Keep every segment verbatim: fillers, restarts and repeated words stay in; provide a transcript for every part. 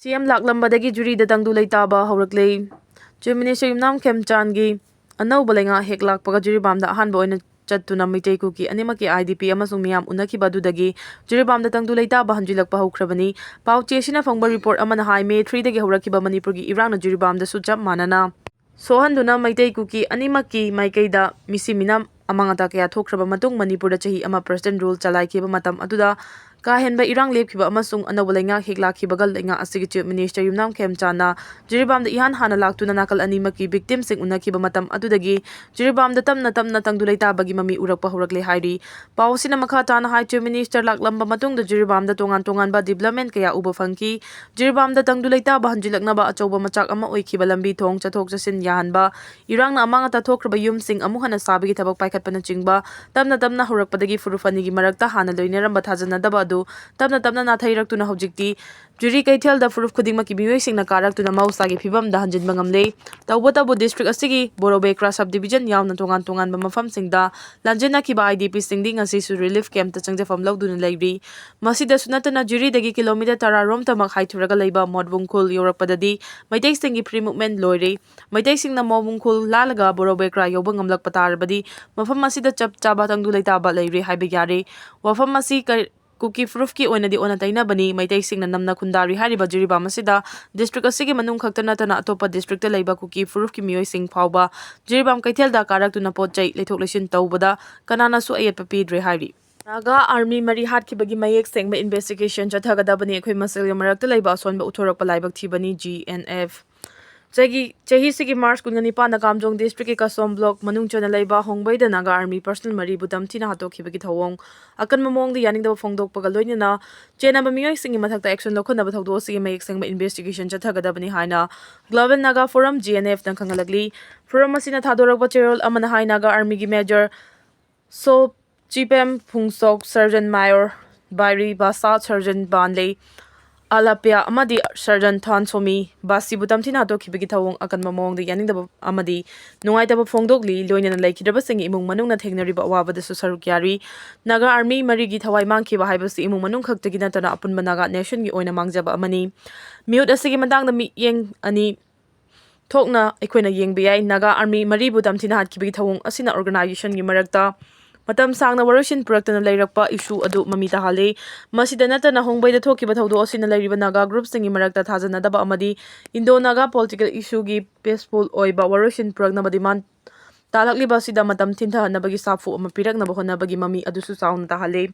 ꯁꯤ ꯑꯦꯝ ꯂꯥꯛꯂꯝꯕꯗꯒꯤ ꯖꯨꯔꯤꯗ ꯇꯪꯗꯨ ꯂꯩꯇꯥꯕ ꯍꯧꯔꯛꯂꯦ꯫ ꯆꯤꯐ ꯃꯤꯅꯤꯁꯇꯔ ꯌꯨꯝꯅꯥꯝ ꯈꯦꯝꯆꯥꯟꯒꯤ ꯑꯅꯧꯕ ꯂꯩꯉꯥꯛ ꯍꯦꯛ ꯂꯥꯛꯄꯒ ꯖꯤꯔꯤꯕꯥꯝꯗ ꯑꯍꯥꯟꯕ ꯑꯣꯏꯅ ꯆꯠꯇꯨꯅ ꯃꯩꯇꯩ ꯀꯨꯀꯤ ꯑꯅꯤꯃꯛꯀꯤ ꯑꯥꯏ ꯗꯤ ꯄꯤ ꯑꯃꯁꯨꯡ ꯃꯤꯌꯥꯝ ꯎꯅꯈꯤꯕ ꯑꯗꯨꯗꯒꯤ ꯖꯤꯔꯤꯕꯥꯝꯗ ꯇꯪꯗꯨ ꯂꯩꯇꯥꯕ ꯍꯟꯖꯤꯜꯂꯛꯄ ꯍꯧꯈ꯭ꯔꯕꯅꯤ꯫ ꯄꯥꯎ ꯆꯦꯁꯤꯅ ꯐꯪꯕ ꯔꯤꯄꯣꯔꯠ ꯑꯃꯅ ꯍꯥꯏ, ꯃꯦ ꯊ꯭ꯔꯤꯗꯒꯤ ꯍꯧꯔꯛꯈꯤꯕ ꯃꯅꯤꯄꯨꯔꯒꯤ ꯏꯔꯥꯡꯅ ꯖꯤꯔꯤꯕꯥꯝꯗꯁꯨ ꯆꯞ ꯃꯥꯟꯅꯅ ꯁꯣꯛꯍꯟꯗꯨꯅ ꯃꯩꯇꯩ ꯀꯨꯀꯤ ꯑꯅꯤꯃꯛꯀꯤ ꯃꯥꯏꯀꯩꯗ ꯃꯤꯁꯤ ꯃꯤꯅꯝ ꯑꯃꯥꯡ ꯑꯇꯥ ꯀꯌꯥ ꯊꯣꯛꯈ꯭ꯔꯕ ꯃꯇꯨꯡ ꯃꯅꯤꯄꯨꯔꯗ ꯆꯍꯤ ꯑꯃ ꯄ꯭ꯔꯁꯤꯗꯦꯟ ꯔꯨꯜ ꯆꯂꯥꯏꯈꯤꯕ ꯃꯇꯝ ꯑꯗꯨꯗ ꯀꯥ ꯍꯦꯟꯕ ꯏꯔꯥꯡ ꯂꯦꯞꯈꯤꯕ ꯑꯃꯁꯨꯡ ꯑꯅꯧꯕ ꯂꯩꯉꯥꯛ ꯍꯦꯛ ꯂꯥꯛꯈꯤꯕꯒ ꯂꯩꯉꯥꯛ ꯑꯁꯤꯒꯤ ꯆꯤꯐ ꯃꯤꯅꯤꯁꯇꯔ ꯌꯨꯝꯅꯥꯝ ꯈꯦꯝꯆꯥꯟꯅ ꯖꯤꯔꯤꯕꯥꯝꯗ ꯏꯍꯥꯟ ꯍꯥꯟꯅ ꯂꯥꯛꯇꯨꯅ ꯅꯥꯀꯜ ꯑꯅꯤꯃꯛꯀꯤ ꯚꯤꯛꯇꯤꯝꯁꯤꯡ ꯎꯅꯈꯤꯕ ꯃꯇꯝ ꯑꯗꯨꯗꯒꯤ ꯖꯤꯔꯤꯕꯥꯝꯗ ꯇꯞꯅ ꯇꯞꯅ ꯇꯪꯗꯨ ꯂꯩꯇꯥꯕꯒꯤ ꯃꯃꯤ ꯎꯔꯛꯄ ꯍꯧꯔꯛꯂꯦ ꯍꯥꯏꯔꯤ꯫ ꯄꯥꯎ ꯑꯁꯤꯅ ꯃꯈꯥ ꯇꯥꯅ ꯍꯥꯏ, ꯆꯤꯐ ꯃꯤꯅꯤꯁꯇꯔ ꯂꯥꯛꯂꯝꯕ ꯃꯇꯨꯡꯗ ꯖꯤꯔꯤꯕꯥꯝꯗ ꯇꯣꯉꯥꯟ ꯇꯣꯉꯥꯟꯕ ꯗꯤꯕ꯭ꯂꯞꯃꯦꯟ ꯀꯌꯥ ꯎꯕ ꯐꯪꯈꯤ꯫ ꯖꯤꯔꯤꯕꯥꯝꯗ ꯇꯪꯗꯨ ꯂꯩꯇꯥꯕ ꯍꯟꯖꯤꯜꯂꯛꯅꯕ ꯑꯆꯧꯕ ꯃꯆꯥꯛ ꯑꯃ ꯑꯣꯏꯈꯤꯕ ꯂꯝꯕꯤ ꯊꯣꯡ ꯆꯠꯊꯣꯛ ꯆꯠꯁꯤꯟ ꯌꯥꯍꯟꯕ, ꯏꯔꯥꯡꯅ ꯑꯃꯥꯡ ꯑꯇꯥ ꯊꯣꯛꯈ꯭ꯔꯕ ꯌꯨꯝꯁꯤꯡ ꯑꯃꯨꯛ ꯍꯟꯅ ꯁꯥꯕꯒꯤ ꯊꯕꯛ ꯄꯥꯏꯈꯠꯄꯅꯆꯤꯡꯕ ꯇꯞꯅ ꯇꯞꯅ ꯍꯧꯔꯛꯄꯗꯒꯤ ꯐꯨꯔꯨꯞ ꯑꯅꯤꯒꯤ ꯃꯔꯛꯇ ꯍꯥꯟꯅ ꯂꯣꯏꯅꯔꯝꯕ ꯊꯥꯖꯅꯗꯕ ꯑꯗꯨ ꯇꯞꯅ ꯇꯞꯅ ꯅꯥꯊꯩꯔꯛꯇꯨꯅ ꯍꯧꯖꯤꯛꯇꯤ ꯖꯨꯔꯤ ꯀꯩꯊꯦꯜꯗ ꯐꯨꯔꯨꯞ ꯈꯨꯗꯤꯡꯃꯛꯀꯤ ꯃꯤꯑꯣꯏꯁꯤꯡꯅ ꯀꯥꯔꯛꯇꯨꯅ ꯃꯍꯧꯁꯥꯒꯤ ꯐꯤꯕꯝꯗ ꯍꯟꯖꯤꯟꯕ ꯉꯝꯂꯦ꯫ ꯇꯧꯕꯇꯕꯨ ꯗꯤꯁꯇ꯭ꯔꯤꯛ ꯑꯁꯤꯒꯤ ꯕꯣꯔꯣꯕꯦꯀ꯭ꯔꯥ ꯁꯕ ꯗꯤꯕꯤꯖꯟ ꯌꯥꯎꯅ ꯇꯣꯉꯥꯟ ꯇꯣꯉꯥꯟꯕ ꯃꯐꯝꯁꯤꯡꯗ ꯂꯥꯟꯖꯦꯟꯅꯈꯤꯕ ꯑꯥꯏ ꯗꯤ ꯄꯤꯁꯤꯡꯗꯤ ꯉꯁꯤꯁꯨ ꯔꯤꯂꯤꯐ ꯀꯦꯝꯞꯇ ꯆꯪꯖꯐꯝ ꯂꯧꯗꯨꯅ ꯂꯩꯔꯤ꯫ ꯃꯁꯤꯗꯁꯨ ꯅꯠꯇꯅ ꯖꯨꯔꯤꯗꯒꯤ ꯀꯤꯂꯣꯃꯤꯇꯔ ꯇꯔꯥ ꯔꯣꯝꯇꯃꯛ ꯍꯥꯏꯊꯔꯒ ꯂꯩꯕ ꯃꯣꯠꯕꯨꯡ ꯈꯨꯜ ꯌꯧꯔꯛꯄꯗꯗꯤ ꯃꯩꯇꯩꯁꯤꯡꯒꯤ ꯐ꯭ꯔꯤ ꯃꯨꯚꯃꯦꯟ ꯂꯣꯏꯔꯦ꯫ ꯃꯩꯇꯩꯁꯤꯡꯅ ꯃꯣꯠꯕꯨꯡ ꯈꯨꯜ ꯂꯥꯜꯂꯒ ꯕꯣꯔꯣꯕꯦꯀ꯭ꯔꯥ ꯌꯧꯕ ꯉꯝꯂꯛꯄ ꯇꯥꯔꯕꯗꯤ ꯃꯐꯝ ꯑꯁꯤꯗ ꯆꯞ ꯆꯥꯕ ꯇꯪꯗꯨ ꯂꯩꯇꯥꯕ ꯂꯩꯔꯦ ꯍꯥꯏꯕ ꯌꯥꯔꯦ꯫ ꯋꯥꯐꯝ ꯑꯁꯤ ꯀ-, ꯀꯨꯀꯤ ꯐꯨꯔꯨꯞꯀꯤ ꯑꯣꯏꯅꯗꯤ ꯑꯣꯟꯅ ꯇꯩꯅꯕꯅꯤ꯫ ꯃꯩꯇꯩꯁꯤꯡꯅ ꯅꯝꯅ ꯈꯨꯟꯗꯥꯔꯤ ꯍꯥꯏꯔꯤꯕ ꯖꯤꯔꯤꯕꯥꯝ ꯑꯁꯤꯗ ꯗꯤꯁꯇ꯭ꯔꯤꯛ ꯑꯁꯤꯒꯤ ꯃꯅꯨꯡ ꯈꯛꯇ ꯅꯠꯇꯅ ꯑꯇꯣꯞꯄ ꯗꯤꯁꯇ꯭ꯔꯤꯛꯇ ꯂꯩꯕ ꯀꯨꯀꯤ ꯐꯨꯔꯨꯞꯀꯤ ꯃꯤꯑꯣꯏꯁꯤꯡ ꯐꯥꯎꯕ ꯖꯤꯔꯤꯕꯥꯝ ꯀꯩꯊꯦꯜꯗ ꯀꯥꯔꯛꯇꯨꯅ ꯄꯣꯠ ꯆꯩ ꯂꯩꯊꯣꯛ ꯂꯩꯁꯤꯟ ꯇꯧꯕꯗ ꯀꯅꯥꯅꯁꯨ ꯑꯌꯦꯠꯄ ꯄꯤꯗ꯭ꯔꯦ ꯍꯥꯏꯔꯤ꯫ ꯅꯥꯒꯥ ꯑꯥꯔꯃꯤ ꯃꯔꯤ ꯍꯥꯠꯈꯤꯕꯒꯤ ꯃꯌꯦꯛ ꯁꯦꯡꯕ ꯏꯟꯚꯦꯁꯇꯤꯒꯦꯁꯟ ꯆꯠꯊꯒꯗꯕꯅꯤ꯫ ꯑꯩꯈꯣꯏ ꯃꯁꯦꯜꯒꯤ ꯃꯔꯛꯇ ꯂꯩꯕ ꯑꯁꯣꯟꯕ ꯎꯠꯊꯣꯔꯛꯄ ꯂꯥꯏꯕꯛ ꯊꯤꯕꯅꯤ, ꯖꯤ ꯑꯦꯟ ꯑꯦꯐ꯫ ꯆꯍꯤ, ꯆꯍꯤꯁꯤꯒꯤ ꯃꯥꯔꯆ ꯀꯨꯟꯒ ꯅꯤꯄꯥꯟꯗ ꯀꯥꯝꯖꯣꯡ ꯗꯤꯁꯇ꯭ꯔꯤꯛꯀꯤ ꯀꯁꯣꯝ ꯕ꯭ꯂꯣꯛ ꯃꯅꯨꯡ ꯆꯟꯅ ꯂꯩꯕ ꯍꯣꯡꯕꯩꯗ ꯅꯥꯒꯥ ꯑꯥꯔꯃꯤ ꯄꯔꯁꯅꯦꯜ ꯃꯔꯤꯕꯨ ꯇꯝꯊꯤꯅ ꯍꯥꯠꯇꯣꯛꯈꯤꯕꯒꯤ ꯊꯧꯑꯣꯡ ꯑꯀꯟꯕ ꯃꯑꯣꯡꯗ ꯌꯥꯅꯤꯡꯗꯕ ꯐꯣꯡꯗꯣꯛꯄꯒ ꯂꯣꯏꯅꯅ ꯆꯦꯟꯅꯕ ꯃꯤꯑꯣꯏꯁꯤꯡꯒꯤ ꯃꯊꯛꯇ ꯑꯦꯛꯁꯟ ꯂꯧꯈꯠꯅꯕ ꯊꯧꯗꯣꯛ ꯑꯁꯤꯒꯤ ꯃꯌꯦꯛ ꯁꯦꯡꯕ ꯏꯟꯚꯦꯁꯇꯤꯒꯦꯁꯟ ꯆꯠꯊꯒꯗꯕꯅꯤ ꯍꯥꯏꯅ global Naga forum, G N ꯑꯦꯐꯅ ꯈꯪꯍꯜꯂꯛꯂꯤ꯫ ꯐꯣꯔꯝ ꯑꯁꯤꯅ ꯊꯥꯗꯣꯔꯛꯄ ꯆꯦꯔꯣꯜ ꯑꯃꯅ ꯍꯥꯏ, ꯅꯥꯒꯥ ꯑꯥꯔꯃꯤꯒꯤ major So Chipem Phungshok, sergeant major Bairi Basa, sergeant Banle, Alapya ꯑꯃꯗꯤ ꯁꯔꯖꯟ ꯊꯥꯟꯁꯣꯃꯤ ꯕꯥꯁꯤꯕꯨ ꯇꯝꯊꯤꯅ ꯍꯥꯠꯇꯣꯛꯈꯤꯕꯒꯤ ꯊꯧꯑꯣꯡ ꯑꯀꯟꯕ ꯃꯑꯣꯡꯗ ꯌꯥꯅꯤꯡꯗꯕ ꯑꯃꯗꯤ ꯅꯨꯡꯉꯥꯏꯇꯕ ꯐꯣꯡꯗꯣꯛꯂꯤ꯫ ꯂꯣꯏꯅꯅ ꯂꯩꯈꯤꯗ꯭ꯔꯕꯁꯤꯡꯒꯤ ꯏꯃꯨꯡ ꯃꯅꯨꯡꯅ ꯊꯦꯡꯅꯔꯤꯕ ꯑꯋꯥꯕꯗꯁꯨ ꯁꯔꯨꯛ ꯌꯥꯔꯤ꯫ ꯅꯥꯒꯥ ꯑꯥꯔꯃꯤ ꯃꯔꯤꯒꯤ ꯊꯋꯥꯏ ꯃꯥꯡꯈꯤꯕ ꯍꯥꯏꯕꯁꯤ ꯏꯃꯨꯡ ꯃꯅꯨꯡ ꯈꯛꯇꯒꯤ ꯅꯠꯇꯅ ꯑꯄꯨꯟꯕ ꯅꯥꯒꯥ ꯅꯦꯁꯟꯒꯤ ꯑꯣꯏꯅ ꯃꯥꯡꯖꯕ ꯑꯃꯅꯤ꯫ ꯃꯤꯍꯨꯠ ꯑꯁꯤꯒꯤ ꯃꯇꯥꯡꯗ ꯃꯤꯠꯌꯦꯡ ꯑꯅꯤ ꯊꯣꯛꯅ ꯑꯩꯈꯣꯏꯅ ꯌꯦꯡꯕ ꯌꯥꯏ꯫ ꯅꯥꯒꯥ ꯑꯥꯔꯃꯤ ꯃꯔꯤꯕꯨ ꯇꯝꯊꯤꯅ ꯍꯥꯠꯈꯤꯕꯒꯤ ꯊꯧꯑꯣꯡ ꯑꯁꯤꯅ ꯑꯣꯔꯒꯅꯥꯏꯖꯦꯁꯟꯒꯤ ꯃꯔꯛꯇ ꯃꯇꯝ ꯁꯥꯡꯅ ꯋꯥꯔꯣꯏꯁꯤꯟ ꯄꯨꯔꯛꯇꯨꯅ ꯂꯩꯔꯛꯄ ꯏꯁꯨ ꯑꯗꯨ ꯃꯃꯤ ꯇꯥꯍꯜꯂꯤ꯫ ꯃꯁꯤꯗ ꯅꯠꯇꯅ ꯍꯣꯡꯕꯩꯗ ꯊꯣꯛꯈꯤꯕ ꯊꯧꯗꯣꯛ ꯑꯁꯤꯅ ꯂꯩꯔꯤꯕ ꯅꯥꯒꯥ ꯒ꯭ꯔꯨꯞꯁꯤꯡꯒꯤ ꯃꯔꯛꯇ ꯊꯥꯖꯅꯗꯕ ꯑꯃꯗꯤ ꯏꯟꯗꯣ ꯅꯥꯒꯥ ꯄꯣꯂꯤꯇꯤꯀꯦꯜ ꯏꯁꯨꯒꯤ ꯄꯤꯁꯐꯨꯜ ꯑꯣꯏꯕ ꯋꯥꯔꯣꯏꯁꯤꯟ ꯄꯨꯔꯛꯅꯕ ꯗꯤꯃꯥꯟ ꯇꯥꯂꯛꯂꯤꯕ ꯑꯁꯤꯗ ꯃꯇꯝ ꯊꯤꯟꯊꯍꯟꯅꯕꯒꯤ ꯁꯥꯐꯨ ꯑꯃ ꯄꯤꯔꯛꯅꯕ ꯍꯣꯠꯅꯕꯒꯤ ꯃꯃꯤ ꯑꯗꯨꯁꯨ ꯆꯥꯎꯅ ꯇꯥꯍꯜꯂꯤ꯫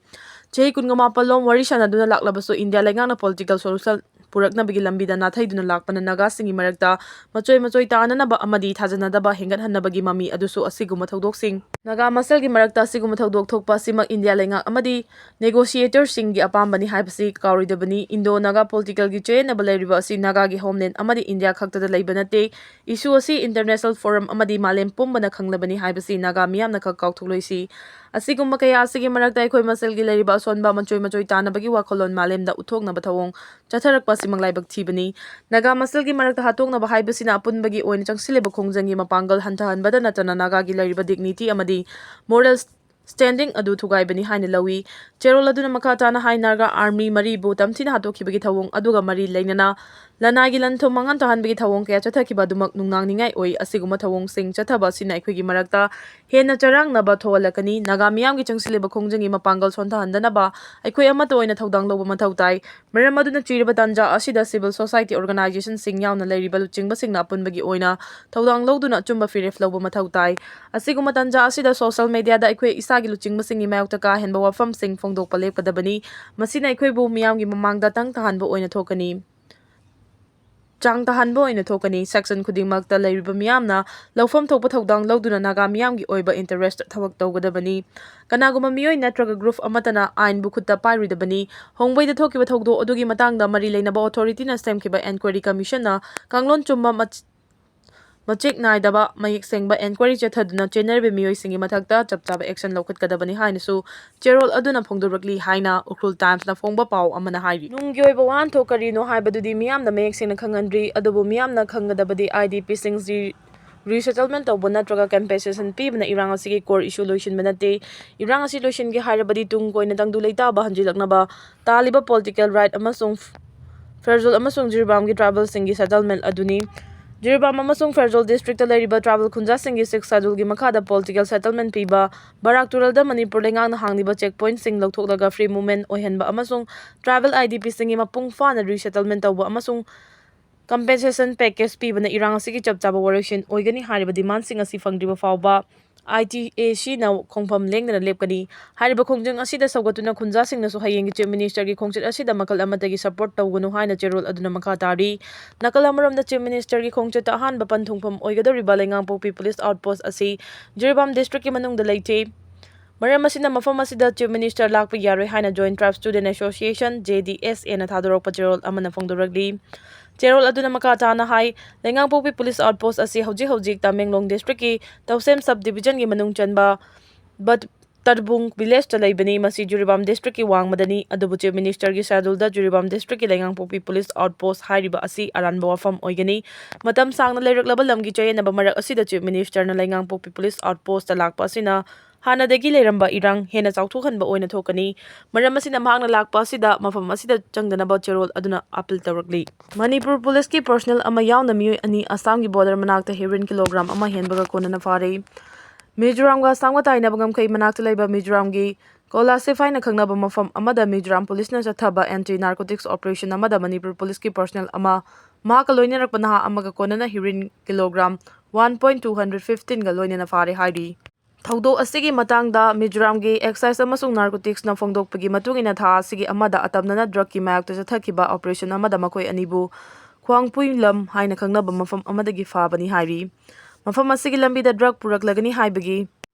ꯆꯍꯤ ꯀꯨꯟꯒ ꯃꯥꯄꯜ ꯂꯣꯝ ꯋꯥꯔꯤ ꯁꯥꯟꯅꯗꯨꯅ ꯂꯥꯛꯂꯕꯁꯨ ꯏꯟꯗꯤꯌꯥ ꯂꯩꯉꯥꯛꯅ ꯄꯣꯂꯤꯇꯤꯀꯦꯜ ꯁꯣꯂꯨꯁꯟ ꯄꯨꯔꯛꯅꯕꯒꯤ ꯂꯝꯕꯤꯗ ꯅꯥꯊꯩꯗꯨꯅ ꯂꯥꯛꯄꯅ ꯅꯥꯒꯥꯁꯤꯡꯒꯤ ꯃꯔꯛꯇ ꯃꯆꯣꯏ ꯃꯆꯣꯏ ꯇꯥꯅꯅꯕ ꯑꯃꯗꯤ ꯊꯥꯖꯅꯗꯕ ꯍꯦꯟꯒꯠꯍꯟꯅꯕꯒꯤ ꯃꯃꯤ ꯑꯗꯨꯁꯨ ꯑꯁꯤꯒꯨꯝꯕ ꯊꯧꯗꯣꯛꯁꯤꯡ ꯅꯥꯒꯥ ꯃꯁꯦꯜꯒꯤ ꯃꯔꯛꯇ ꯑꯁꯤꯒꯨꯝꯕ ꯊꯧꯗꯣꯛ ꯊꯣꯛꯄ ꯑꯁꯤꯃꯛ ꯏꯟꯗꯤꯌꯥ ꯂꯩꯉꯥꯛ ꯑꯃꯗꯤ ꯅꯦꯒꯣꯁꯤꯌꯦꯇꯔꯁꯤꯡꯒꯤ ꯑꯄꯥꯝꯕꯅꯤ ꯍꯥꯏꯕꯁꯤ ꯀꯥꯎꯔꯣꯏꯗꯕꯅꯤ꯫ ꯏꯟꯗꯣ ꯅꯥꯒꯥ ꯄꯣꯂꯤꯇꯤꯀꯦꯜꯒꯤ ꯆꯌꯦꯠꯅꯕ ꯂꯩꯔꯤꯕ ꯑꯁꯤ ꯅꯥꯒꯥꯒꯤ ꯍꯣꯝꯂꯦꯟ ꯑꯃꯗꯤ ꯏꯟꯗꯤꯌꯥ ꯈꯛꯇꯗ ꯂꯩꯕ ꯅꯠꯇꯦ꯫ ꯏꯁꯨ ꯑꯁꯤ ꯏꯟꯇꯔꯅꯦꯁꯅꯦꯜ ꯐꯣꯔꯝ ꯑꯃꯗꯤ ꯃꯥꯂꯦꯝ ꯄꯨꯝꯕꯅ ꯈꯪꯂꯕꯅꯤ ꯍꯥꯏꯕꯁꯤ ꯅꯥꯒꯥ ꯃꯤꯌꯥꯝꯅ ꯈꯛ ꯀꯥꯎꯊꯣꯛꯂꯣꯏꯁꯤ꯫ ꯑꯁꯤꯒꯨꯝꯕ ꯀꯌꯥ ꯑꯁꯤꯒꯤ ꯃꯔꯛꯇ ꯑꯩꯈꯣꯏ ꯃꯁꯦꯜꯒꯤ ꯂꯩꯔꯤꯕ ꯑꯁꯣꯟꯕ ꯃꯆꯣꯏ ꯃꯆꯣꯏ ꯇꯥꯅꯕꯒꯤ ꯋꯥꯈꯜꯂꯣꯟ ꯃꯥꯂꯦꯝꯗ ꯎꯠꯊꯣꯛꯅꯕ ꯊꯧꯑꯣꯡ ꯆꯠꯊꯔꯛꯄ ꯑꯁꯤꯃꯛ ꯂꯥꯏꯕꯛ ꯊꯤꯕꯅꯤ꯫ ꯅꯥꯒꯥ ꯃꯁꯦꯜꯒꯤ ꯃꯔꯛꯇ ꯍꯥꯠꯇꯣꯛꯅꯕ ꯍꯥꯏꯕꯁꯤꯅ ꯑꯄꯨꯟꯕꯒꯤ ꯑꯣꯏꯅ ꯆꯪꯁꯤꯜꯂꯤꯕ ꯈꯣꯡꯖꯪꯒꯤ ꯃꯄꯥꯡꯒꯜ ꯍꯟꯊꯍꯟꯕꯗ ꯅꯠꯇꯅ ꯅꯥꯒꯥꯒꯤ ꯂꯩꯔꯤꯕ ꯗꯤꯒꯅꯤꯇꯤ ꯑꯃꯗꯤ ꯃꯣꯔꯦꯜ ꯁ꯭ꯇꯦꯟꯗꯤꯡ ꯑꯗꯨ ꯊꯨꯒꯥꯏꯕꯅꯤ ꯍꯥꯏꯅ ꯂꯧꯏ꯫ ꯆꯦꯔꯣꯜ ꯑꯗꯨꯅ ꯃꯈꯥ ꯇꯥꯅ ꯍꯥꯏ, ꯅꯥꯒꯥ ꯑꯥꯔꯃꯤ ꯃꯔꯤꯕꯨ ꯇꯝꯊꯤꯅ ꯍꯥꯠꯇꯣꯛꯈꯤꯕꯒꯤ ꯊꯧꯑꯣꯡ ꯑꯗꯨꯒ ꯃꯔꯤ ꯂꯩꯅꯅ ꯂꯅꯥꯏꯒꯤ ꯂꯟ ꯊꯨꯝ ꯃꯥꯡꯍꯟ ꯇꯥꯍꯟꯕꯒꯤ ꯊꯧꯑꯣꯡ ꯀꯌꯥ ꯆꯠꯊꯈꯤꯕ ꯑꯗꯨꯃꯛ ꯅꯨꯡꯅꯥꯡꯅꯤꯡꯉꯥꯏ ꯑꯣꯏ꯫ ꯑꯁꯤꯒꯨꯝꯕ ꯊꯧꯑꯣꯡꯁꯤꯡ ꯆꯠꯊꯕ ꯑꯁꯤꯅ ꯑꯩꯈꯣꯏꯒꯤ ꯃꯔꯛꯇ ꯍꯦꯟꯅ ꯆꯔꯥꯡꯅꯕ ꯊꯣꯛꯍꯜꯂꯛꯀꯅꯤ꯫ ꯅꯥꯒꯥ ꯃꯤꯌꯥꯝꯒꯤ ꯆꯪꯁꯤꯜꯂꯤꯕ ꯈꯣꯡꯖꯪꯒꯤ ꯃꯄꯥꯡꯒꯜ ꯁꯣꯟꯊꯍꯟꯗꯅꯕ ꯑꯩꯈꯣꯏ ꯑꯃꯠꯇ ꯑꯣꯏꯅ ꯊꯧꯗꯥꯡ ꯂꯧꯕ ꯃꯊꯧ ꯇꯥꯏ꯫ ꯃꯔꯝ ꯑꯗꯨꯅ ꯆꯤꯔꯕ ꯇꯥꯟꯖꯥ ꯑꯁꯤꯗ ꯁꯤꯚꯤꯜ ꯁꯣꯁꯥꯏꯇꯤ ꯑꯣꯔꯒꯅꯥꯏꯖꯦꯁꯟꯁꯤꯡ ꯌꯥꯎꯅ ꯂꯩꯔꯤꯕ ꯂꯨꯆꯤꯡꯕꯁꯤꯡꯅ ꯑꯄꯨꯟꯕꯒꯤ ꯑꯣꯏꯅ ꯊꯧꯗꯥꯡ ꯂꯧꯗꯨꯅ ꯑꯆꯨꯝꯕ ꯐꯤꯔꯦꯞ ꯂꯧꯕ ꯃꯊꯧ ꯇꯥꯏ꯫ ꯑꯁꯤꯒꯨꯝꯕ ꯇꯥꯟꯖꯥ ꯑꯁꯤꯗ ꯁꯣꯁꯤꯌꯦꯜ ꯃꯦꯗꯤꯌꯥꯗ ꯑꯩꯈꯣꯏ ꯏꯁꯥꯒꯤ ꯂꯨꯆꯤꯡꯕꯁꯤꯡꯒꯤ ꯃꯥꯌꯣꯛꯇ ꯀꯥ ꯍꯦꯟꯕ ꯋꯥꯐꯝꯁꯤꯡ ꯐꯣꯡꯗꯣꯛꯄ ꯂꯦꯞꯀꯗꯕꯅꯤ꯫ ꯃꯁꯤꯅ ꯑꯩꯈꯣꯏꯕꯨ ꯃꯤꯌꯥꯝꯒꯤ ꯃꯃꯥꯡꯗ ꯇꯪ ꯇꯥꯍꯟꯕ ꯑꯣꯏꯅ ꯊꯣꯛꯀꯅꯤ꯫ ꯆꯥꯡ ꯇꯥꯍꯟꯕ ꯑꯣꯏꯅ ꯊꯣꯛꯀꯅꯤ꯫ ꯁꯦꯛꯁꯟ ꯈꯨꯗꯤꯡꯃꯛꯇ ꯂꯩꯔꯤꯕ ꯃꯤꯌꯥꯝꯅ ꯂꯧꯐꯝ ꯊꯣꯛꯄ ꯊꯧꯗꯥꯡ ꯂꯧꯗꯨꯅ ꯅꯥꯒꯥ ꯃꯤꯌꯥꯝꯒꯤ ꯑꯣꯏꯕ ꯏꯟꯇꯔꯦꯁꯇ ꯊꯕꯛ ꯇꯧꯒꯗꯕꯅꯤ꯫ ꯀꯅꯥꯒꯨꯝꯕ ꯃꯤꯑꯣꯏ ꯅꯠꯇ꯭ꯔꯒ ꯒ꯭ꯔꯨꯞ ꯑꯃꯠꯇꯅ ꯑꯥꯏꯟꯕꯨ ꯈꯨꯠꯇ ꯄꯥꯏꯔꯣꯏꯗꯕꯅꯤ꯫ ꯍꯣꯡꯕꯩꯗ ꯊꯣꯛꯈꯤꯕ ꯊꯧꯗꯣꯛ ꯑꯗꯨꯒꯤ ꯃꯇꯥꯡꯗ ꯃꯔꯤ ꯂꯩꯅꯕ ꯑꯣꯊꯣꯔꯤꯇꯤꯅ ꯁꯦꯝꯈꯤꯕ ꯑꯦꯟꯀ꯭ꯋꯥꯏꯔꯤ ꯀꯃꯤꯁꯟꯅ ꯀꯥꯡꯂꯣꯟ ꯆꯨꯝꯕ ꯃꯆ-, ꯃꯆꯦꯛ ꯅꯥꯏꯗꯕ, ꯃꯌꯦꯛ ꯁꯦꯡꯕ enquiry ꯆꯠꯊꯗꯨꯅ ꯆꯦꯟꯅꯔꯤꯕ ꯃꯤꯑꯣꯏꯁꯤꯡꯒꯤ ꯃꯊꯛꯇ ꯆꯞ ꯆꯥꯕ action ꯂꯧꯈꯠꯀꯗꯕꯅꯤ ꯍꯥꯏꯅꯁꯨ ꯆꯦꯔꯣꯜ ꯑꯗꯨꯅ ꯐꯣꯡꯗꯣꯔꯛꯂꯤ ꯍꯥꯏꯅ ꯎꯈ꯭ꯔꯨꯜ Times ꯅ ꯐꯣꯡꯕ ꯄꯥꯎ ꯑꯃꯅ ꯍꯥꯏꯔꯤ꯫ ꯅꯨꯡꯒꯤ ꯑꯣꯏꯕ ꯋꯥꯍꯟꯊꯣꯛ ꯀꯔꯤꯅꯣ ꯍꯥꯏꯕꯗꯨꯗꯤ ꯃꯤꯌꯥꯝꯅ ꯃꯌꯦꯛ ꯁꯦꯡꯅ ꯈꯪꯍꯟꯗ꯭ꯔꯤ, ꯑꯗꯨꯕꯨ ꯃꯤꯌꯥꯝꯅ ꯈꯪꯒꯗꯕꯗꯤ IDP ꯁꯤꯡꯁꯤ resettlement ꯇꯧꯕ ꯅꯠꯇ꯭ꯔꯒ compensation ꯄꯤꯕꯅ ꯏꯔꯥꯡ ꯑꯁꯤꯒꯤ core issue ꯂꯣꯏꯁꯤꯟꯕ ꯅꯠꯇꯦ꯫ ꯏꯔꯥꯡ ꯑꯁꯤ ꯂꯣꯏꯁꯤꯟꯒꯦ ꯍꯥꯏꯔꯕꯗꯤ ꯇꯨꯡ ꯀꯣꯏꯅ ꯇꯪꯗꯨ ꯂꯩꯇꯥꯕ ꯍꯟꯖꯤꯜꯂꯛꯅꯕ ꯇꯥꯜꯂꯤꯕ political right ꯑꯃꯁꯨꯡ ꯐꯦꯔꯖꯣꯜ ꯑꯃꯁꯨꯡ ꯖꯤꯔꯤꯕꯥꯝꯒꯤ tribal ꯁꯤꯡꯒꯤ settlement ꯑꯗꯨꯅꯤ꯫ ꯖꯤꯔꯤꯕꯥꯝ ꯑꯃꯁꯨꯡ ꯐꯦꯔꯖꯣꯜ district ꯇ ꯂꯩꯔꯤꯕ tribal ꯈꯨꯟꯖꯥꯁꯤꯡꯒꯤ Sixth Schedule ꯒꯤ ꯃꯈꯥꯗ political settlement ꯄꯤꯕ, ꯕꯔꯥꯛ ꯇꯨꯔꯦꯜꯗ ꯃꯅꯤꯄꯨꯔ ꯂꯩꯉꯥꯛꯅ ꯍꯥꯡꯂꯤꯕ check point ꯁꯤꯡ ꯂꯧꯊꯣꯛꯂꯒ free movement ꯑꯣꯏꯍꯟꯕ ꯑꯃꯁꯨꯡ tribal IDP ꯁꯤꯡꯒꯤ ꯃꯄꯨꯡ ꯐꯥꯅ resettlement ꯇꯧꯕ ꯑꯃꯁꯨꯡ compensation package ꯄꯤꯕꯅ ꯏꯔꯥꯡ ꯑꯁꯤꯒꯤ ꯆꯞ ꯆꯥꯕ ꯋꯥꯔꯣꯏꯁꯤꯟ ꯑꯣꯏꯒꯅꯤ ꯍꯥꯏꯔꯤꯕ demand ꯁꯤꯡ ꯑꯁꯤ ꯐꯪꯗ꯭ꯔꯤꯕ ꯐꯥꯎꯕ ITAC ꯅ ꯈꯣꯡꯐꯝ ꯂꯦꯡꯗꯅ ꯂꯦꯞꯀꯅꯤ꯫ ꯍꯥꯏꯔꯤꯕ ꯈꯣꯡꯖꯪ ꯑꯁꯤꯗ ꯁꯧꯒꯠꯇꯨꯅ ꯈꯨꯟꯖꯥꯁꯤꯡꯅꯁꯨ ꯍꯌꯦꯡꯒꯤ Chief Minister ꯒꯤ ꯈꯣꯡꯆꯠ ꯑꯁꯤꯗ ꯃꯈꯜ ꯑꯃꯠꯇꯒꯤ support ꯇꯧꯒꯅꯨ ꯍꯥꯏꯅ ꯆꯦꯔꯣꯜ ꯑꯗꯨꯅ ꯃꯈꯥ ꯇꯥꯔꯤ꯫ ꯅꯥꯀꯜ ꯑꯃꯔꯣꯝꯗ Chief Minister ꯒꯤ ꯈꯣꯡꯆꯠꯇ ꯑꯍꯥꯟꯕ ꯄꯟꯊꯨꯡꯐꯝ ꯑꯣꯏꯒꯗꯧꯔꯤꯕ ꯂꯩꯉꯥꯡꯄꯣꯛꯄꯤ police outpost ꯑꯁꯤ ꯖꯤꯔꯤꯕꯥꯝ district ꯀꯤ ꯃꯅꯨꯡꯗ ꯂꯩꯇꯦ꯫ ꯃꯔꯝ ꯑꯁꯤꯅ ꯃꯐꯝ ꯑꯁꯤꯗ Chief Minister ꯂꯥꯛꯄ ꯌꯥꯔꯣꯏ ꯍꯥꯏꯅ Joint Tribes Student Association, JDSA ꯅ ꯊꯥꯗꯣꯔꯛꯄ ꯆꯦꯔꯣꯜ ꯑꯃꯅ ꯐꯣꯡꯗꯣꯔꯛꯂꯤ꯫ ꯆꯦꯔꯣꯜ ꯑꯗꯨꯅ ꯃꯈꯥ ꯇꯥꯅ ꯍꯥꯏ, ꯂꯩꯉꯥꯡꯄꯣꯛꯄꯤ police outpost ꯑꯁꯤ ꯍꯧꯖꯤꯛ ꯍꯧꯖꯤꯛ ꯇꯃꯦꯡꯂꯣꯡ district ꯀꯤ ꯇꯧꯁꯦꯝ sub division ꯒꯤ ꯃꯅꯨꯡ ꯆꯟꯕ ꯕꯠ-, ꯇꯔꯕꯨꯡ village ꯇ ꯂꯩꯕꯅꯤ꯫ ꯃꯁꯤ ꯖꯤꯔꯤꯕꯥꯝ district ꯀꯤ ꯋꯥꯡꯃꯗꯅꯤ, ꯑꯗꯨꯕꯨ Chief Minister ꯒꯤ schedule ꯗ ꯖꯤꯔꯤꯕꯥꯝ district ꯀꯤ ꯂꯩꯉꯥꯡꯄꯣꯛꯄꯤ police outpost ꯍꯥꯏꯔꯤꯕ ꯑꯁꯤ ꯑꯔꯥꯟꯕ ꯋꯥꯐꯝ ꯑꯣꯏꯒꯅꯤ꯫ ꯃꯇꯝ ꯁꯥꯡꯅ ꯂꯩꯔꯛꯂꯕ ꯂꯝꯒꯤ ꯆꯌꯦꯠꯅꯕ ꯃꯔꯛ ꯑꯁꯤꯗ Chief Minister ꯅ ꯂꯩꯉꯥꯡꯄꯣꯛꯄꯤ police outpost ꯇ ꯂꯥꯛꯄ ꯑꯁꯤꯅ ꯍꯥꯟꯅꯗꯒꯤ ꯂꯩꯔꯝꯕ ꯏꯔꯥꯡ ꯍꯦꯟꯅ ꯆꯥꯎꯊꯣꯛꯍꯟꯕ ꯑꯣꯏꯅ ꯊꯣꯛꯀꯅꯤ꯫ ꯃꯔꯝ ꯑꯁꯤꯅ ꯃꯍꯥꯛꯅ ꯂꯥꯛꯄ ꯑꯁꯤꯗ ꯃꯐꯝ ꯑꯁꯤꯗ ꯆꯪꯗꯅꯕ ꯆꯦꯔꯣꯜ ꯑꯗꯨꯅ appeal ꯇꯧꯔꯛꯂꯤ꯫ ꯃꯅꯤꯄꯨꯔ police ꯀꯤ personnel ꯑꯃ ꯌꯥꯎꯅ ꯃꯤꯑꯣꯏ ꯑꯅꯤ ꯑꯁꯥꯝꯒꯤ border ꯃꯅꯥꯛꯇ heroin kilogram ꯑꯃ ꯍꯦꯟꯕꯒ ꯀꯣꯟꯅꯅ ꯐꯥꯔꯦ꯫ ꯃꯤꯖꯣꯔꯥꯝꯒ ꯑꯁꯥꯝꯒ ꯇꯥꯏꯅꯕ ꯉꯝꯈꯩ ꯃꯅꯥꯛꯇ ꯂꯩꯕ ꯃꯤꯖꯣꯔꯥꯝꯒꯤ ꯀꯣꯂꯥꯁꯤꯞ ꯍꯥꯏꯅ ꯈꯪꯅꯕ ꯃꯐꯝ ꯑꯃꯗ ꯃꯤꯖꯣꯔꯥꯝ police ꯅ ꯆꯠꯊꯕ anti narcotics operation ꯑꯃꯗ ꯃꯅꯤꯄꯨꯔ police ꯀꯤ personnel ꯑꯃ, ꯃꯍꯥꯛꯀ ꯂꯣꯏꯅꯔꯛꯄ ꯅꯍꯥ ꯑꯃꯒ ꯀꯣꯟꯅꯅ heroin kilogram one point two hundred fifteen ꯒ ꯂꯣꯏꯅꯅ ꯐꯥꯔꯦ ꯍꯥꯏꯔꯤ꯫ ꯊꯧꯗꯣꯛ ꯑꯁꯤꯒꯤ ꯃꯇꯥꯡꯗ ꯃꯤꯖꯣꯔꯥꯝꯒꯤ Excise ꯑꯃꯁꯨꯡ Narcotics ꯅ ꯐꯣꯡꯗꯣꯛꯄꯒꯤ ꯃꯇꯨꯡ ꯏꯟꯅ, ꯊꯥ ꯑꯁꯤꯒꯤ ꯑꯃꯗ ꯑꯇꯝꯅꯅ drug ꯀꯤ ꯃꯥꯌꯣꯛꯇ ꯆꯠꯊꯈꯤꯕ operation ꯑꯃꯗ ꯃꯈꯣꯏ ꯑꯅꯤꯕꯨ ꯈ꯭ꯋꯥꯡꯄꯨꯏꯂꯝ ꯍꯥꯏꯅ ꯈꯪꯅꯕ ꯃꯐꯝ ꯑꯃꯗꯒꯤ ꯐꯥꯕꯅꯤ ꯍꯥꯏꯔꯤ꯫ ꯃꯐꯝ ꯑꯁꯤꯒꯤ ꯂꯝꯕꯤꯗ drug ꯄꯨꯔꯛꯂꯒꯅꯤ ꯍꯥꯏꯕꯒꯤ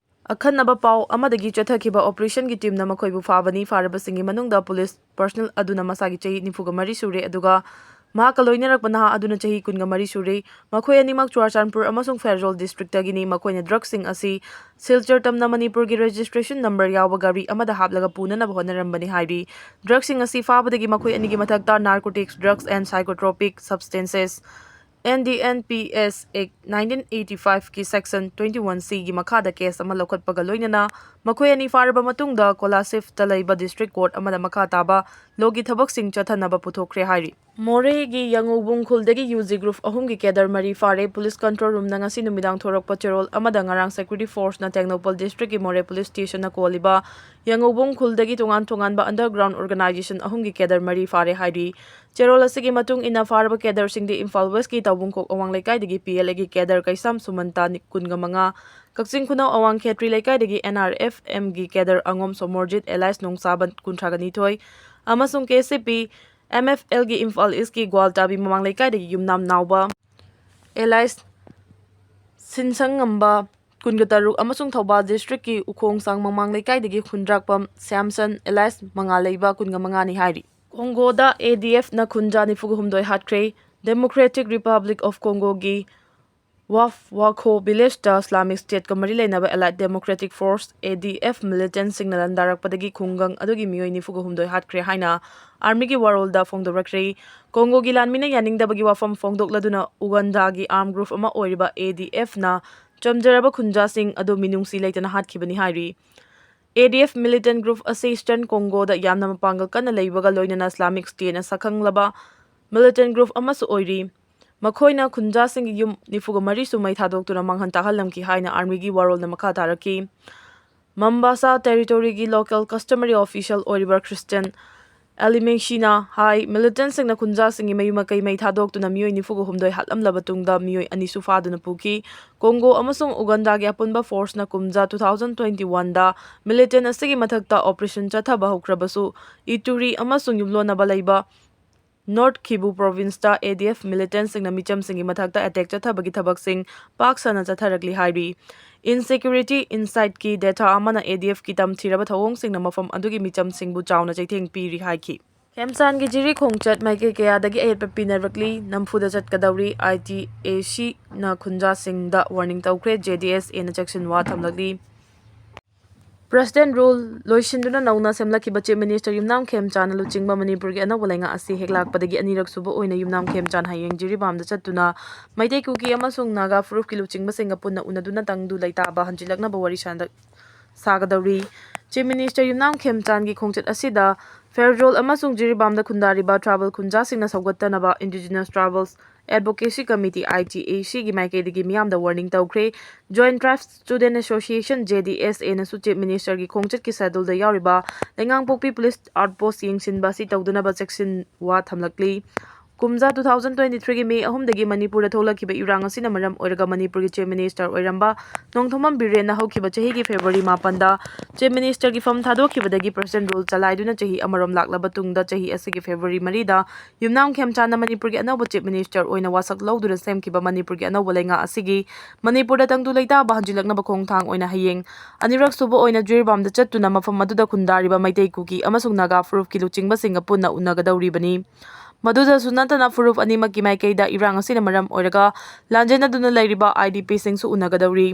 ꯑꯈꯟꯅꯕ ꯄꯥꯎ ꯑꯃꯗꯒꯤ ꯆꯠꯊꯈꯤꯕ operation ꯒꯤ team ꯅ ꯃꯈꯣꯏꯕꯨ ꯐꯥꯕꯅꯤ꯫ ꯐꯥꯔꯕꯁꯤꯡꯒꯤ ꯃꯅꯨꯡꯗ police personnel ꯑꯗꯨꯅ ꯃꯁꯥꯒꯤ ꯆꯍꯤ ꯅꯤꯐꯨꯒ ꯃꯔꯤ ꯁꯨꯔꯦ, ꯑꯗꯨꯒ ꯃꯍꯥꯛꯀ ꯂꯣꯏꯅꯔꯛꯄ ꯅꯍꯥ ꯑꯗꯨꯅ ꯆꯍꯤ ꯀꯨꯟꯒ ꯃꯔꯤ ꯁꯨꯔꯦ꯫ ꯃꯈꯣꯏ ꯑꯅꯤꯃꯛ ꯆꯨꯔꯥꯆꯥꯟꯄꯨꯔ ꯑꯃꯁꯨꯡ ꯐꯦꯔꯖꯣꯜ districtꯇꯒꯤꯅꯤ꯫ ꯃꯈꯣꯏꯅ ꯗ꯭ꯔꯒꯁꯤꯡ ꯑꯁꯤ ꯁꯤꯜꯆꯔ ꯇꯝꯅ ꯃꯅꯤꯄꯨꯔꯒꯤ registration number ꯌꯥꯎꯕ ꯒꯥꯔꯤ ꯑꯃꯗ ꯍꯥꯞꯂꯒ ꯄꯨꯅꯅꯕ ꯍꯣꯠꯅꯔꯝꯕꯅꯤ ꯍꯥꯏꯔꯤ꯫ ꯗ꯭ꯔꯒꯁꯤꯡ ꯑꯁꯤ ꯐꯥꯕꯗꯒꯤ ꯃꯈꯣꯏ ꯑꯅꯤꯒꯤ ꯃꯊꯛꯇ Narcotics, Drugs and Psychotropic Substances, N D N P S Act nineteen eighty-fiveꯀꯤ section twenty-one C ꯒꯤ ꯃꯈꯥꯗ case ꯑꯃ ꯂꯧꯈꯠꯄꯒ ꯂꯣꯏꯅꯅ ꯃꯈꯣꯏ ꯑꯅꯤ ꯐꯥꯔꯕ ꯃꯇꯨꯡꯗ ꯀꯣꯂꯥꯁꯤꯕꯇ ꯂꯩꯕ district court ꯑꯃꯗ ꯃꯈꯥ ꯇꯥꯕ lawꯒꯤ ꯊꯕꯛꯁꯤꯡ ꯆꯠꯊꯅꯕ ꯄꯨꯊꯣꯛꯈ꯭ꯔꯦ ꯍꯥꯏꯔꯤ꯫ ꯃꯣꯔꯦꯒꯤ ꯌꯥꯉꯧꯕꯨꯡ ꯈꯨꯜꯗꯒꯤ U G group ꯑꯍꯨꯝꯒꯤ cadre ꯃꯔꯤ ꯐꯥꯔꯦ꯫ Police control roomꯅ ꯉꯁꯤ ꯅꯨꯃꯤꯗꯥꯡ ꯊꯣꯔꯛꯄ ꯆꯦꯔꯣꯜ ꯑꯃꯗ ꯉꯔꯥꯡ security forceꯅ ꯇꯦꯡꯅꯧꯄꯜ districtꯀꯤ ꯃꯣꯔꯦ police stationꯅ ꯀꯣꯜꯂꯤꯕ ꯌꯥꯉꯧꯕꯨꯡ ꯈꯨꯜꯗꯒꯤ ꯇꯣꯉꯥꯟ ꯇꯣꯉꯥꯟꯕ underground organisation ꯑꯍꯨꯝꯒꯤ cadre ꯃꯔꯤ ꯐꯥꯔꯦ ꯍꯥꯏꯔꯤ꯫ ꯆꯦꯔꯣꯜ ꯑꯁꯤꯒꯤ ꯃꯇꯨꯡ ꯏꯟꯅ ꯐꯥꯔꯕ cadreꯁꯤꯡꯗꯤ ꯏꯝꯐꯥꯜ Westꯀꯤ ꯇꯥꯎꯕꯨꯡꯈꯣꯛ ꯑꯋꯥꯡ ꯂꯩꯀꯥꯏꯗꯒꯤ P L Aꯒꯤ cadre ꯀꯩꯁꯥꯝ ꯁꯨꯃꯟꯇ ꯀꯨꯟꯒ ꯃꯉꯥ, ꯀꯛꯆꯤꯡ ꯈꯨꯅꯧ ꯑꯋꯥꯡ ꯈꯦꯇ꯭ꯔꯤ ꯂꯩꯀꯥꯏꯗꯒꯤ N R F Mꯒꯤ cadre ꯑꯉꯣꯝ Somorjit alias ꯅꯣꯡꯆꯥꯕꯟ ꯀꯨꯟꯊ꯭ꯔꯥꯒ ꯅꯤꯊꯣꯏ ꯑꯃꯁꯨꯡ K C P M F Lꯒꯤ Imphal Eastꯀꯤ ꯒ꯭ꯋꯥꯜꯇꯥꯕꯤ ꯃꯃꯥꯡ ꯂꯩꯀꯥꯏꯗꯒꯤ ꯌꯨꯝꯅꯥꯝ ꯅꯥꯎꯕ alias ꯁꯤꯟꯁꯪꯉꯝꯕ ꯀꯨꯟꯒ ꯇꯔꯨꯛ ꯑꯃꯁꯨꯡ ꯊꯧꯕꯥꯜ districtꯀꯤ ꯎꯈꯣꯡꯁꯥꯡ ꯃꯃꯥꯡ ꯂꯩꯀꯥꯏꯗꯒꯤ ꯈꯨꯟꯗ꯭ꯔꯥꯛꯄꯝ ꯁ꯭ꯌꯥꯝꯁꯟ alias ꯃꯉꯥꯜꯂꯩꯕ ꯀꯨꯟꯒ ꯃꯉꯥꯅꯤ ꯍꯥꯏꯔꯤ꯫ ꯀꯣꯡꯒꯣꯗ A D Fꯅ ꯈꯨꯟꯖꯥ ꯅꯤꯐꯨꯒ ꯍꯨꯝꯗꯣꯏ ꯍꯥꯠꯈ꯭ꯔꯦ꯫ Democratic Republic of Congoꯒꯤ ꯋꯥꯐ ꯋꯥꯈꯣ villageꯇ Islamic Stateꯀ ꯃꯔꯤ ꯂꯩꯅꯕ Allied Democratic Force, A D F, militantꯁꯤꯡꯅ ꯂꯥꯟꯗꯥꯔꯛꯄꯗꯒꯤ ꯈꯨꯡꯒꯪ ꯑꯗꯨꯒꯤ ꯃꯤꯑꯣꯏ ꯅꯤꯐꯨꯒ ꯍꯨꯝꯗꯣꯏ ꯍꯥꯠꯈ꯭ꯔꯦ ꯍꯥꯏꯅ armyꯒꯤ ꯋꯥꯔꯣꯜꯗ ꯐꯣꯡꯗꯣꯔꯛꯈ꯭ꯔꯦ꯫ ꯀꯣꯡꯒꯣꯒꯤ ꯂꯥꯟꯃꯤꯅ ꯌꯥꯅꯤꯡꯗꯕꯒꯤ ꯋꯥꯐꯝ ꯐꯣꯡꯗꯣꯛꯂꯗꯨꯅ ꯎꯒꯟꯗꯥꯒꯤ armed group ꯑꯃ ꯑꯣꯏꯔꯤꯕ A D Fꯅ ꯆꯝꯖꯔꯕ ꯈꯨꯟꯖꯥꯁꯤꯡ ꯑꯗꯨ ꯃꯤꯅꯨꯡꯁꯤ ꯂꯩꯇꯅ ꯍꯥꯠꯈꯤꯕꯅꯤ ꯍꯥꯏꯔꯤ꯫ A D F militant group ꯑꯁꯤ Eastern Congoꯗ ꯌꯥꯝꯅ ꯃꯄꯥꯡꯒꯜ ꯀꯟꯅ ꯂꯩꯕꯒ ꯂꯣꯏꯅꯅ Islamic Stateꯅ ꯁꯛꯈꯪꯂꯕ militant group ꯑꯃꯁꯨ ꯑꯣꯏꯔꯤ꯫ ꯃꯈꯣꯏꯅ ꯈꯨꯟꯖꯥꯁꯤꯡꯒꯤ ꯌꯨꯝ ꯅꯤꯐꯨꯒ ꯃꯔꯤꯁꯨ ꯃꯩ ꯊꯥꯗꯣꯛꯇꯨꯅ ꯃꯥꯡꯍꯟ ꯇꯥꯛꯍꯜꯂꯝꯈꯤ ꯍꯥꯏꯅ armyꯒꯤ ꯋꯥꯔꯣꯜꯅ ꯃꯈꯥ ꯇꯥꯔꯛꯈꯤ꯫ ꯃꯝꯕꯥꯁꯥ territoryꯒꯤ local customary official ꯑꯣꯏꯔꯤꯕ Christian Alimeshiꯅ ꯍꯥꯏ, militantꯁꯤꯡꯅ ꯈꯨꯟꯖꯥꯁꯤꯡꯒꯤ ꯃꯌꯨꯝ ꯃꯀꯩ ꯃꯩ ꯊꯥꯗꯣꯛꯇꯨꯅ ꯃꯤꯑꯣꯏ ꯅꯤꯐꯨꯒ ꯍꯨꯝꯗꯣꯏ ꯍꯥꯠꯂꯝꯂꯕ ꯇꯨꯡꯗ ꯃꯤꯑꯣꯏ ꯑꯅꯤꯁꯨ ꯐꯥꯗꯨꯅ ꯄꯨꯈꯤ꯫ ꯀꯣꯡꯒꯣ ꯑꯃꯁꯨꯡ ꯎꯒꯟꯗꯥꯒꯤ ꯑꯄꯨꯟꯕ forceꯅ ꯀꯨꯝꯖꯥ two thousand twenty-oneꯗ militant ꯑꯁꯤꯒꯤ ꯃꯊꯛꯇ operation ꯆꯠꯊꯕ ꯍꯧꯈ꯭ꯔꯕꯁꯨ, ꯏꯇꯨꯔꯤ ꯑꯃꯁꯨꯡ ꯌꯨꯝꯂꯣꯟꯅꯕ ꯂꯩꯕ North Kivu provinceꯇ A D F militantꯁꯤꯡꯅ ꯃꯤꯆꯝꯁꯤꯡꯒꯤ ꯃꯊꯛꯇ attack ꯆꯠꯊꯕꯒꯤ ꯊꯕꯛꯁꯤꯡ ꯄꯥꯛ ꯁꯟꯅ ꯆꯠꯊꯔꯛꯂꯤ ꯍꯥꯏꯔꯤ꯫ Insecurity Insightꯀꯤ data ꯑꯃꯅ A D Fꯀꯤ ꯇꯝꯊꯤꯔꯕ ꯊꯧꯑꯣꯡꯁꯤꯡꯅ ꯃꯐꯝ ꯑꯗꯨꯒꯤ ꯃꯤꯆꯝꯁꯤꯡꯕꯨ ꯆꯥꯎꯅ ꯆꯩꯊꯦꯡ ꯄꯤꯔꯤ ꯍꯥꯏꯈꯤ꯫ ꯈꯦꯝꯆꯥꯟꯒꯤ ꯖꯤꯔꯤ ꯈꯣꯡꯆꯠ ꯃꯥꯏꯀꯩ ꯀꯌꯥꯗꯒꯤ ꯑꯌꯦꯠꯄ ꯄꯤꯅꯔꯛꯂꯤ꯫ ꯅꯝꯐꯨꯗ ꯆꯠꯀꯗꯧꯔꯤ꯫ ITACꯅ ꯈꯨꯟꯖꯥꯁꯤꯡꯗ warning ꯇꯧꯈ꯭ꯔꯦ꯫ JDSAꯅ ꯆꯦꯛꯁꯤꯟ ꯋꯥ ꯊꯝꯂꯛꯂꯤ꯫ President Rule ꯂꯣꯏꯁꯤꯟꯗꯨꯅ ꯅꯧꯅ ꯁꯦꯝꯂꯛꯈꯤꯕ Chief Minister ꯌꯨꯝꯅꯥꯝ ꯈꯦꯝꯆꯥꯟꯅ ꯂꯨꯆꯤꯡꯕ ꯃꯅꯤꯄꯨꯔꯒꯤ ꯑꯅꯧꯕ ꯂꯩꯉꯥꯛ ꯑꯁꯤ ꯍꯦꯛ ꯂꯥꯛꯄꯗꯒꯤ ꯑꯅꯤꯔꯛ ꯁꯨꯕ ꯑꯣꯏꯅ ꯌꯨꯝꯅꯥꯝ ꯈꯦꯝꯆꯥꯟ ꯍꯌꯦꯡ ꯖꯤꯔꯤꯕꯥꯝꯗ ꯆꯠꯇꯨꯅ ꯃꯩꯇꯩ, ꯀꯨꯀꯤ ꯑꯃꯁꯨꯡ ꯅꯥꯒꯥ ꯐꯨꯔꯨꯞꯀꯤ ꯂꯨꯆꯤꯡꯕꯁꯤꯡꯒ ꯄꯨꯟꯅ ꯎꯅꯗꯨꯅ ꯇꯪꯗꯨ ꯂꯩꯇꯥꯕ ꯍꯟꯖꯤꯜꯂꯛꯅꯕ ꯋꯥꯔꯤ ꯁꯥꯟꯅ-, ꯁꯥꯒꯗꯧꯔꯤ꯫ Chief Minister ꯌꯨꯝꯅꯥꯝ ꯈꯦꯝꯆꯥꯟꯒꯤ ꯈꯣꯡꯆꯠ ꯑꯁꯤꯗ ꯐꯦꯔꯖꯣꯜ ꯑꯃꯁꯨꯡ ꯖꯤꯔꯤꯕꯥꯝꯗ ꯈꯨꯟꯗꯥꯔꯤꯕ tribal ꯈꯨꯟꯖꯥꯁꯤꯡꯅ ꯁꯧꯒꯠꯇꯅꯕ Indigenous Tribals Advocacy Committee, ITACꯒꯤ ꯃꯥꯏꯀꯩꯗꯒꯤ ꯃꯤꯌꯥꯝꯗ warning ꯇꯧꯈ꯭ꯔꯦ꯫ Joint Tribes Student Association, JDSAꯅꯁꯨ Chief Ministerꯒꯤ ꯈꯣꯡꯆꯠꯀꯤ scheduleꯗ ꯌꯥꯎꯔꯤꯕ ꯂꯩꯉꯥꯡꯄꯣꯛꯄꯤ police outpost ꯌꯦꯡꯁꯤꯟꯕ ꯑꯁꯤ ꯇꯧꯗꯅꯕ ꯆꯦꯛꯁꯤꯟ ꯋꯥ ꯊꯝꯂꯛꯂꯤ꯫ ꯀꯨꯝꯖꯥ two thousand twenty threeꯒꯤ May ꯑꯍꯨꯝꯗꯒꯤ ꯃꯅꯤꯄꯨꯔꯗ ꯊꯣꯛꯂꯛꯈꯤꯕ ꯏꯔꯥꯡ ꯑꯁꯤꯅ ꯃꯔꯝ ꯑꯣꯏꯔꯒ ꯃꯅꯤꯄꯨꯔꯒꯤ Chief Minister ꯑꯣꯏꯔꯝꯕ ꯅꯣꯡꯊꯣꯝꯕꯝ ꯕꯤꯔꯦꯟꯅ ꯍꯧꯈꯤꯕ ꯆꯍꯤꯒꯤ February ꯃꯥꯄꯟꯗ Chief Ministerꯒꯤ ꯐꯝ ꯊꯥꯗꯣꯛꯈꯤꯕꯗꯒꯤ President Rule ꯆꯂꯥꯏꯗꯨꯅ ꯆꯍꯤ ꯑꯃꯔꯣꯝ ꯂꯥꯛꯂꯕ ꯇꯨꯡꯗ ꯆꯍꯤ ꯑꯁꯤꯒꯤ February ꯃꯔꯤꯗ ꯌꯨꯝꯅꯥꯝ ꯈꯦꯝꯆꯥꯟꯅ ꯃꯅꯤꯄꯨꯔꯒꯤ ꯑꯅꯧꯕ Chief Minister ꯑꯣꯏꯅ ꯋꯥꯁꯛ ꯂꯧꯗꯨꯅ ꯁꯦꯝꯈꯤꯕ ꯃꯅꯤꯄꯨꯔꯒꯤ ꯑꯅꯧꯕ ꯂꯩꯉꯥꯛ ꯑꯁꯤꯒꯤ ꯃꯅꯤꯄꯨꯔꯗ ꯇꯪꯗꯨ ꯂꯩꯇꯥꯕ ꯍꯟꯖꯤꯜꯂꯛꯅꯕ ꯈꯣꯡꯊꯥꯡ ꯑꯣꯏꯅ ꯍꯌꯦꯡ ꯑꯅꯤꯔꯛ ꯁꯨꯕ ꯑꯣꯏꯅ ꯖꯤꯔꯤꯕꯥꯝꯗ ꯆꯠꯇꯨꯅ ꯃꯐꯝ ꯑꯗꯨꯗ ꯈꯨꯟꯗꯥꯔꯤꯕ ꯃꯩꯇꯩ, ꯀꯨꯀꯤ ꯑꯃꯁꯨꯡ ꯅꯥꯒꯥ ꯐꯨꯔꯨꯞꯀꯤ ꯂꯨꯆꯤꯡꯕꯁꯤꯡꯒ ꯄꯨꯟꯅ ꯎꯅꯒꯗꯧꯔꯤꯕꯅꯤ꯫ ꯃꯗꯨꯗꯁꯨ ꯅꯠꯇꯅ ꯐꯨꯔꯨꯞ ꯑꯅꯤꯃꯛꯀꯤ ꯃꯥꯏꯀꯩꯗ ꯏꯔꯥꯡ ꯑꯁꯤꯅ ꯃꯔꯝ ꯑꯣꯏꯔꯒ ꯂꯥꯟꯖꯦꯟꯅꯗꯨꯅ ꯂꯩꯔꯤꯕ IDPꯁꯤꯡꯁꯨ ꯎꯅꯒꯗꯧꯔꯤ꯫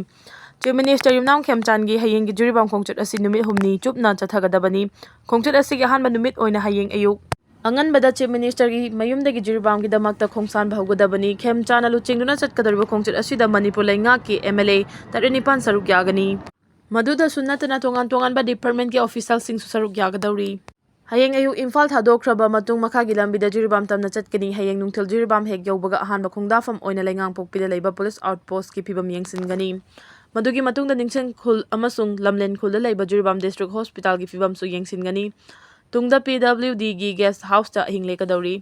Chief Minister ꯌꯨꯝꯅꯥꯝ ꯈꯦꯝꯆꯥꯟꯒꯤ ꯍꯌꯦꯡꯒꯤ ꯖꯤꯔꯤꯕꯥꯝ ꯈꯣꯡꯆꯠ ꯑꯁꯤ ꯅꯨꯃꯤꯠ ꯍꯨꯝꯅꯤ ꯆꯨꯞꯅ ꯆꯠꯊꯒꯗꯕꯅꯤ꯫ ꯈꯣꯡꯆꯠ ꯑꯁꯤꯒꯤ ꯑꯍꯥꯟꯕ ꯅꯨꯃꯤꯠ ꯑꯣꯏꯅ ꯍꯌꯦꯡ ꯑꯌꯨꯛ ꯑꯉꯟꯕꯗ Chief Ministerꯒꯤ ꯃꯌꯨꯝꯗꯒꯤ ꯖꯤꯔꯤꯕꯥꯝꯒꯤꯗꯃꯛꯇ ꯈꯣꯡꯁꯥꯟꯕ ꯍꯧꯒꯗꯕꯅꯤ꯫ ꯈꯦꯝꯆꯥꯟꯅ ꯂꯨꯆꯤꯡꯗꯨꯅ ꯆꯠꯀꯗꯧꯔꯤꯕ ꯈꯣꯡꯆꯠ ꯑꯁꯤꯗ ꯃꯅꯤꯄꯨꯔ ꯂꯩꯉꯥꯛꯀꯤ MLA ꯇꯔꯦꯠ ꯅꯤꯄꯥꯟ ꯁꯔꯨꯛ ꯌꯥꯒꯅꯤ꯫ ꯃꯗꯨꯗꯁꯨ ꯅꯠꯇꯅ ꯇꯣꯉꯥꯟ ꯇꯣꯉꯥꯟꯕ departmentꯀꯤ officialꯁꯤꯡꯁꯨ ꯁꯔꯨꯛ ꯌꯥꯒꯗꯧꯔꯤ꯫ ꯍꯌꯦꯡ ꯑꯌꯨꯛ ꯏꯝꯐꯥꯜ ꯊꯥꯗꯣꯛꯈ꯭ꯔꯕ ꯃꯇꯨꯡ ꯃꯈꯥꯒꯤ ꯂꯝꯕꯤꯗ ꯖꯤꯔꯤꯕꯥꯝ ꯇꯝꯅ ꯆꯠꯀꯅꯤ꯫ ꯍꯌꯦꯡ ꯅꯨꯡꯊꯤꯜ ꯖꯤꯔꯤꯕꯥꯝ ꯍꯦꯛ ꯌꯧꯕꯒ ꯑꯍꯥꯟꯕ ꯈꯣꯡꯗꯥꯐꯝ ꯑꯣꯏꯅ ꯂꯩꯉꯥꯡꯄꯣꯛꯄꯤꯗ ꯂꯩꯕ police outpostꯀꯤ ꯐꯤꯕꯝ ꯌꯦꯡꯁꯤꯟꯒꯅꯤ꯫ ꯃꯗꯨꯒꯤ ꯃꯇꯨꯡꯗ ꯅꯤꯡꯁꯤꯡ ꯈꯨꯜ ꯑꯃꯁꯨꯡ ꯂꯝꯂꯦꯟ ꯈꯨꯜꯗ ꯂꯩꯕ ꯖꯤꯔꯤꯕꯥꯝ district hospitalꯒꯤ ꯐꯤꯕꯝꯁꯨ ꯌꯦꯡꯁꯤꯟꯒꯅꯤ꯫ ꯇꯨꯡꯗ PWDꯒꯤ guest houseꯇ ꯑꯍꯤꯡ ꯂꯦꯛꯀꯗꯧꯔꯤ꯫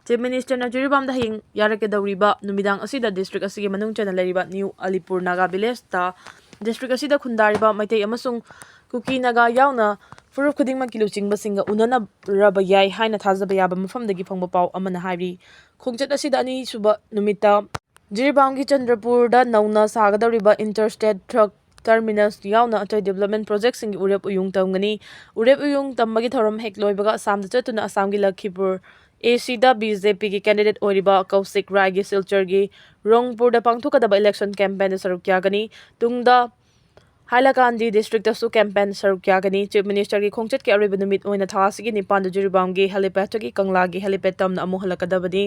Chief Ministerꯅ ꯖꯤꯔꯤꯕꯥꯝꯗ ꯍꯌꯦꯡ ꯌꯥꯔꯛꯀꯗꯧꯔꯤꯕ ꯅꯨꯃꯤꯗꯥꯡ ꯑꯁꯤꯗ district ꯑꯁꯤꯒꯤ ꯃꯅꯨꯡ ꯆꯟꯅ ꯂꯩꯔꯤꯕ New Alipur Naga Villageꯇ district ꯑꯁꯤꯗ ꯈꯨꯟꯗꯥꯔꯤꯕ ꯃꯩꯇꯩ ꯑꯃꯁꯨꯡ ꯀꯨꯀꯤ ꯅꯥꯒꯥ ꯌꯥꯎꯅ ꯐꯨꯔꯨꯞ ꯈꯨꯗꯤꯡꯃꯛꯀꯤ ꯂꯨꯆꯤꯡꯕꯁꯤꯡꯒ ꯎꯅꯅꯔꯕ ꯌꯥꯏ ꯍꯥꯏꯅ ꯊꯥꯖꯕ ꯌꯥꯕ ꯃꯐꯝꯗꯒꯤ ꯐꯪꯕ ꯄꯥꯎ ꯑꯃꯅ ꯍꯥꯏꯔꯤ꯫ ꯈꯣꯡꯆꯠ ꯑꯁꯤꯗ ꯑꯅꯤꯁꯨꯕ ꯅꯨꯃꯤꯠꯇ ꯖꯤꯔꯤꯕꯥꯝꯒꯤ ꯆꯟꯗ꯭ꯔꯄꯨꯔꯗ ꯅꯧꯅ ꯁꯥꯒꯗꯧꯔꯤꯕ Interstate Truck terminals ꯌꯥꯎꯅ ꯑꯇꯩ development projectꯁꯤꯡꯒꯤ ꯎꯔꯦꯞ ꯎꯌꯨꯡ ꯇꯝꯒꯅꯤ꯫ ꯎꯔꯦꯞ ꯎꯌꯨꯡ ꯇꯝꯕꯒꯤ ꯊꯧꯔꯝ ꯍꯦꯛ ꯂꯣꯏꯕꯒ ꯑꯁꯥꯝꯗ ꯆꯠꯇꯨꯅ ꯑꯁꯥꯝꯒꯤ ꯂꯈꯤꯄꯨꯔ ACꯗ BJPꯒꯤ candidate ꯑꯣꯏꯔꯤꯕ ꯀꯧꯁꯤꯛ ꯔꯥꯏꯒꯤ ꯁꯤꯜꯆꯔꯒꯤ ꯔꯣꯡꯄꯨꯔꯗ ꯄꯥꯡꯊꯣꯛꯀꯗꯕ election campaignꯗ ꯁꯔꯨꯛ ꯌꯥꯒꯅꯤ꯫ ꯇꯨꯡꯗ ꯍꯥꯏꯂꯥꯀꯥꯟꯗꯤ districtꯇꯁꯨ campaign ꯁꯔꯨꯛ ꯌꯥꯒꯅꯤ꯫ Chief Ministerꯒꯤ ꯈꯣꯡꯆꯠꯀꯤ ꯑꯔꯣꯏꯕ ꯅꯨꯃꯤꯠ ꯑꯣꯏꯅ ꯊꯥ ꯑꯁꯤꯒꯤ ꯅꯤꯄꯥꯟꯗ ꯖꯤꯔꯤꯕꯥꯝꯒꯤ helipad ꯇꯒꯤ ꯀꯪꯂꯥꯒꯤ helipad ꯇꯝꯅ ꯑꯃꯨꯛ ꯍꯜꯂꯛꯀꯗꯕꯅꯤ꯫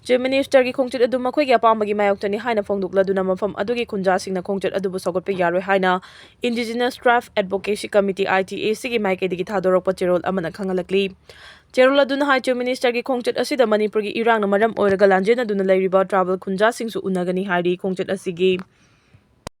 Chief Ministerꯒꯤ ꯈꯣꯡꯆꯠ ꯑꯗꯨ ꯃꯈꯣꯏꯒꯤ ꯑꯄꯥꯝꯕꯒꯤ ꯃꯥꯌꯣꯛꯇꯅꯤ ꯍꯥꯏꯅ ꯐꯣꯡꯗꯣꯛꯂꯗꯨꯅ ꯃꯐꯝ ꯑꯗꯨꯒꯤ ꯈꯨꯟꯖꯥꯁꯤꯡꯅ ꯈꯣꯡꯆꯠ ꯑꯗꯨꯕꯨ ꯁꯧꯒꯠꯄ ꯌꯥꯔꯣꯏ ꯍꯥꯏꯅ Indigenous Tribe Advocacy Committee, ITACꯒꯤ ꯃꯥꯏꯀꯩꯗꯒꯤ ꯊꯥꯗꯣꯔꯛꯄ ꯆꯦꯔꯣꯜ ꯑꯃꯅ ꯈꯪꯍꯜꯂꯛꯂꯤ꯫ ꯆꯦꯔꯣꯜ ꯑꯗꯨꯅ ꯍꯥꯏ, Chief Ministerꯒꯤ ꯈꯣꯡꯆꯠ ꯑꯁꯤꯗ ꯃꯅꯤꯄꯨꯔꯒꯤ ꯏꯔꯥꯡꯅ ꯃꯔꯝ ꯑꯣꯏꯔꯒ ꯂꯥꯟꯖꯦꯟꯅꯗꯨꯅ ꯂꯩꯔꯤꯕ tribal ꯈꯨꯟꯖꯥꯁꯤꯡꯁꯨ ꯎꯅꯒꯅꯤ ꯍꯥꯏꯔꯤ꯫ ꯈꯣꯡꯆꯠ ꯑꯁꯤꯒꯤ